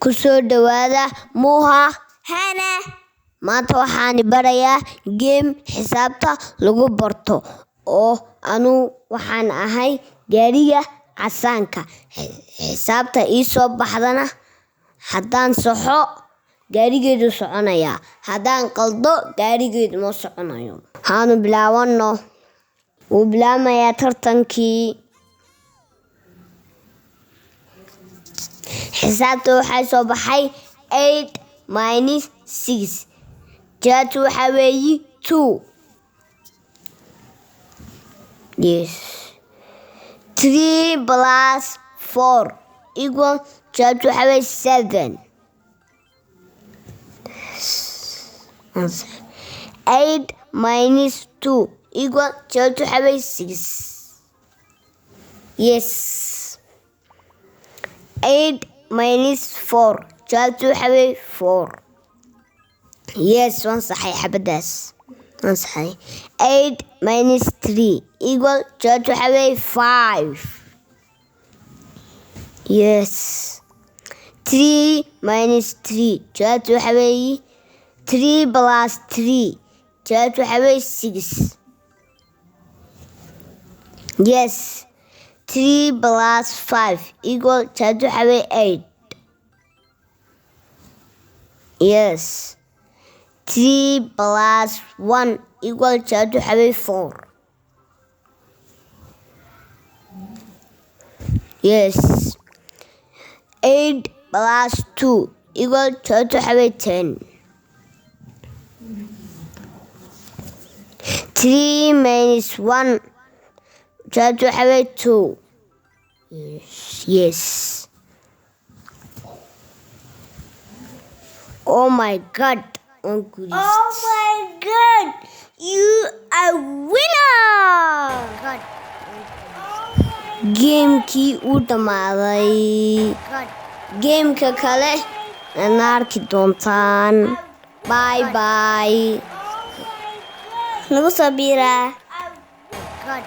Ku soo dhawaada Muha. Hana. Maanta waxaan barayaa game xisaabta lagu barto oo anuu waxaan ahay gaariga casaanka. Xisaabta ii soo baxdana haddaan saxo, gaarigeedu soconayaa; haddaan qaldo, gaarigeedu ma soconayo. Haanu bilaawano. Wuu bilaamayaa tartankii. Xisaabta waxaa soo baxay 8 minus 6. Jawaabtu waxaa weeyi 2. Yes. 3 plus 4 equal, jawaabtu waxaa weeye 7. 8 minus 2 equal, jawaabtu waxaa weeye 6. Yes. 8 minus 4, jawaabtu waxaa weeye 4. Yes, waan saxay xabadaas, waan saxay. 8 minus 3 equal, jawaabtu waxaa weeye 5. Yes. 3 minus 3, jawaabtu waxaa weeye 3 plus 3, jawaabtu waxaa weeye 6. Yes. 3 plus 5 equal, jawaabtu waxaa weeye 8. Yes. 3 plus 1 equal, jawaabtu waxaa weeye 4. Yes. 8 plus 2 equal, jawaabtu waxaa weeye 10. 3 minus 1, jawaabtu waxaa weeye 2. Yes. Oh my God, waan guulaystay. Oh my God, you are winner. God. Geemkii uu dhammaaday. Geemka kale na arki doontaan. Bye bye. Nagu soo biiraa. God.